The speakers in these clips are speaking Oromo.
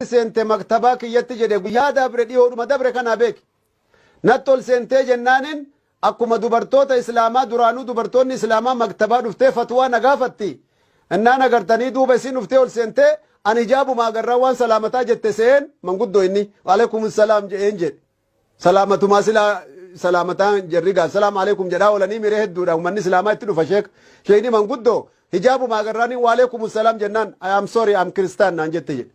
Seente maktabaa kiyyatti jedhe guyyaa dabre, dhiyoodhuma dabre kanaa beeki. Natti ol seentee jennaanin, akkuma dubartoota Islaamaa duraanuu dubartoonni Islaamaa maktabaa dhuftee fatwaa na gaafatti. Innaan agartanii duuba isiin dhuftee ol seentee, an hijaabuma agarraa waan salaamataa jette se'een manguddoo, inni waalaikum salaam jedheen jedhe. Salaamatumaa silaa salaamataan jarri gaa salaam alaikum jedhaa oolanii miree hedduudha, uummanni Islaamaa itti dhufa. Sheek sheekni manguddoo hijaabuma agarraaniin waalaikum salaam jennaan, "I am sorry, I am Christian," naan jette jedhe.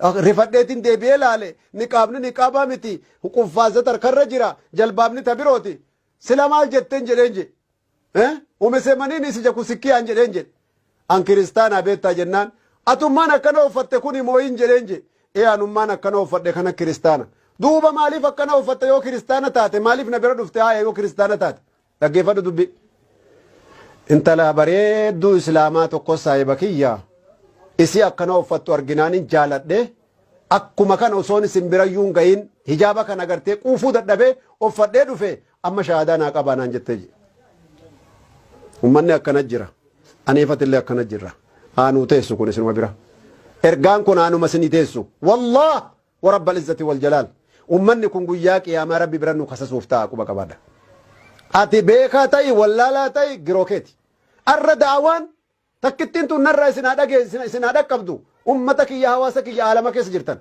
Rifadheetiin deebi'ee laale, niqaabni niqaabaa miti, quffaasa tarkarra jira, jalbaabni ta birooti. Sila maal jetteen jedheen jedhe. Umesemaniin sijakusikkiyaan jedheen jedhe. An kiristaanaa beektaa jennaan, atummaan akkana uffatte kun mooyin jedheen jedhe. Ee, anummaan akkana uffadhe kana kiristaana. Duuba maaliif akkana uffatte? Yoo kiristaana taate maaliif na bira dhufte? Haaya, yoo kiristaana taate dhaggeeffadhu dubbi. Intala bareedduu Islaamaa tokko, saahiba kiyya, isii akkana uffattu arginaanin jaaladhe. Akkuma kana osoon isin birayyuu hin gahin hijaaba kana gartee quufuu dadhabee uffadhee dhufe, amma shahaadaa naa qabaa naan jettee jedhe. Ummanni akkana jira. Aniifatillee akkana jirra. Aanuu teessu kun isinuma bira. Ergaan kun aanuma isinii teessu. Wallaah wa rabbal izzati wal jalaal. Ummanni kun guyyaa qiyaamaa Rabbi bira nu kasasuuf ta'a, quba qabaadha. Ati beekaa ta'i, wallaalaa ta'i, giroo keeti. Arra da'awaan takkittiin tun narraa isin haa dhagee isin haa dhaqqabdu. Ummata kiyya, hawaasa kiyya aalama keessa jirtan.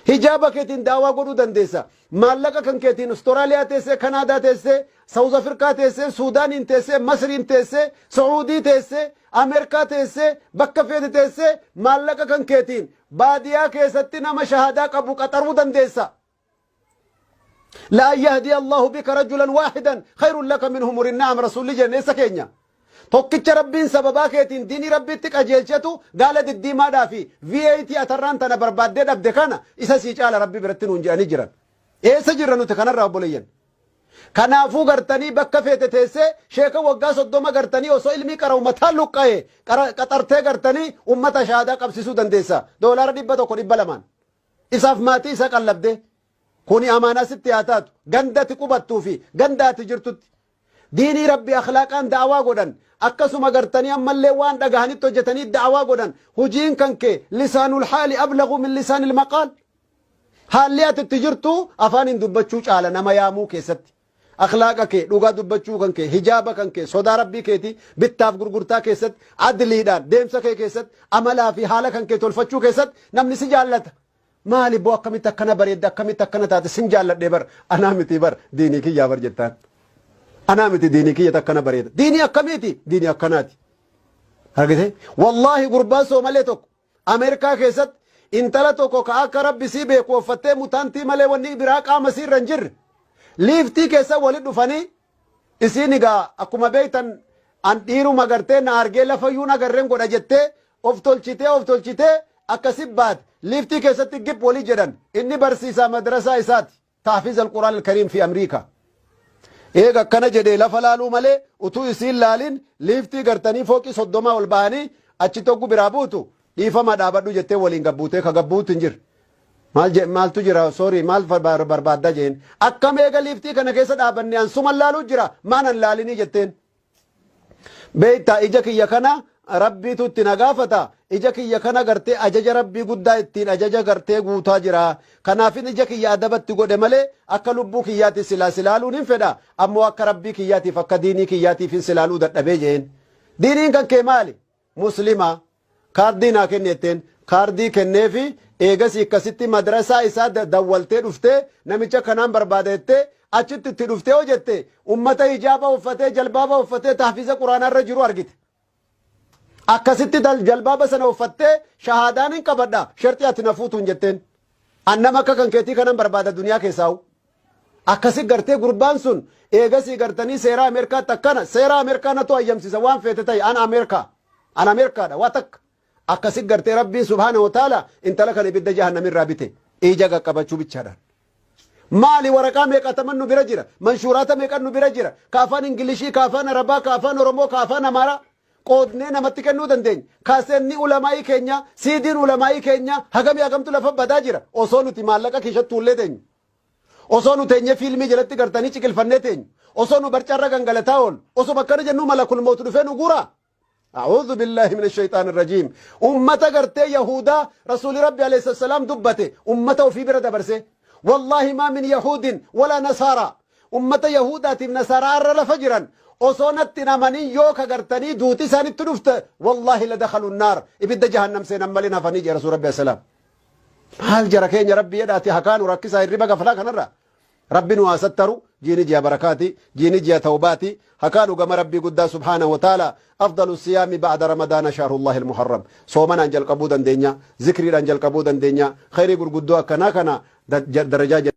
Hijaaba keetiin daawaa godhuu dandeessa. Maallaqa kan keetiin Austraaliyaa teessee, Kanaadaa teessee, South Afrikaa teessee, Suudaaniin teessee, Masriin teessee, Sacuudii teessee, Ameerikaa teessee, bakka feete teessee maallaqa kan keetiin baadiyaa keessatti nama shahadaa qabu qaxaruu dandeessa. لأن يهدي الله بك رجلا واحدا خير لك من حمر النعم rasuulli jenne eessa keenya? Tokkicha Rabbiin sababaa keetiin diinii Rabbiitti qajeelchetu gaala diddiimaadhaa fi V8 atarraan tana barbaaddee dhabde kana isa sii caala Rabbi biratti nuun jedhanii jiran. Eessa jirra nuti kanarraa, obboleeyyan? Kanaafuu gartanii bakka feete teessee sheeka waggaa 30 gartanii osoo ilmii qara'u mataan luqqa'e qaxartee gartanii ummata shahaadaa qabsiisuu dandeessa. $100, 200n. Isaaf maatii isa qallabdee. Kuni amaanaa sitti haa taatu. Gandati qubattuu fi ganda ati jirtutti. Diinii Rabbi akhlaaqaan da'awaa godhan. Akkasuma gartanii ammallee waan dhagahanitti hojjetanii da'awaa godhan. Hujiin kan kee لسان الحال أبلغ من لسان المقال. Haalli ati itti jirtu afaaniin dubbachuu caala nama yaamuu keessatti. Akhlaaqa kee, dhugaa dubbachuu kan kee, hijaaba kan kee, sodaa Rabbii keetii, bittaaf gurgurtaa keessatti, adliidhaan deemsa kee keessatti, amalaa fi haala kan kee tolfachuu keessatti namni si jaallata. Maali boo, akkamitti akkana bareedda, akkamitti akkana taate, sin jaalladhee bar, anaa miti bar, diinii kiyyaa bar jettaan. Anaa miti, diinii kiyyata akkana bareeda. Diinii akkamiiti? Diinii akkanaati. Argite? Wallaahi, gurbaan Soomalee tokko Ameerikaa keessatti intala tokko ka akka Rabbi sii beeku uffattee, mutaantii malee wanni biraa qaama sii irra hin jirre. Liiftii keessa walitti dhufanii, isiin egaa akkuma beektan an dhiiruma gartee na argee lafayyuun agarreen godha jettee of tolchitee, of tolchitee akkasi baate. Liiftii keessatti gip walii jedhan. Inni barsiisaa madrasaa isaati. تحفيظ القرآن الكريم في أمريكا. Eega akkana jedhee lafa laaluu malee utuu isiin laalin liiftii gartanii fooqii 30 ol bahanii achi tokko biraa buutu, dhiifama, dhaabadhu jettee waliin gabbuutee ka gabbuutu hin jirre. Maal maaltu jira? Sorry, maal barbaadda jeen. Akkam eega liiftii kana keessa dhaabanne an suman laaluu jira, maanan laalinii jetteen. Beektaa, ija kiyya kana Rabbiitu itti na gaafata. Ija kiyya kana gartee ajaja Rabbii guddaa ittiin ajaja gartee guutaa jira. Kanaafin ija kiyya adabatti godhe malee akka lubbuu kiyyaatti silaa silaaluun hin fedha. Ammoo akka Rabbii kiyyaatiif, akka diinii kiyyaatiif hin silaaluu dadhabee jeen. Diiniin kan kee maali? Muslima. Kaardii naa kenni jetteen. Kaardii kenneefi, eegasii akkasitti madrasaa isaa dawwaltee dhuftee, namicha kanaan barbaada jettee achitti itti dhuftee hoo jette, ummata hijaaba uffatee, jalbaaba uffatee tahfiiza quraanaa irra jiru argite. Akkasitti jalbaaba sana uffattee, shahaadaan hin qabadha, sharxii ati na fuutuun jetteen. An nama akka kan keetii kanan barbaada duniyaa keessaa'u. Akkasi gartee gurbaan sun eegasii gartanii seera Ameerikaatti akkana, seera Ameerikaa natu hayyamsiisa, waan feete ta'e, an Ameerikaa. An Ameerikaadha waa takka. Akkasi gartee Rabbiin سبحانه وتعالى intala kana ibidda jahannamirraa bite ija qaqqabachuu bichaadhaan. Maali, waraqaa meeqataman nu bira jira? Manshuraata meeqan nu bira jira? Ka afaan Ingilishii, ka afaan Arabaa, ka afaan Oromoo, ka afaan Amaaraa. Qoodnee namatti kennuu dandeenya. Kaaseenni ulamaa'ii keenya, siidiin ulamaa'ii keenya hagamii hagamtu lafa badaa jira. Osoo nuti maallaqa kiishattu illee teenyu. Osoo nu teenyee fiilmii jalatti gartanii ciqilfannee teenyu. Osoo nu barcarra gangalataa oolu. Osoo bakkana jennu malakul mootu dhufee nu guuraa. A'uudhu billaahi mina shayxaani rajiim. Ummata gartee Yahudaa Rasuuli Rabbi alayhi salaam dubbate ummata ofii bira dabarse. Wallaahi maa min Yahuudin wala Nasaaraa. Ummata Yahudaatiif Nasaaraa irra lafa jiran osoo natti hin amanin yoo ka gartanii duuti isaanitti dhufte, wallaahi la dakhalu naar, ibidda jahannam seenan malee hafanii jee Rasuul Rabbi alayhi salaam. Maal jara keenya, Rabbi jedhaati hakaanu rakkisaa hirriba gaflaa kanarraa. Rabbi nu haa sattaru. Jiini ji'a barakaati, jiini ji'a tawbaati. Hakaanu gama Rabbii guddaa subhaanahu wa ta'ala. Afdalu siyaami ba'da Ramadaana shahrullahi almuharram. Soomanaan jalqabuu dandeenya, zikriidhaan jalqabuu dandeenya, khayrii gurguddoo akkanaa kana darajaa.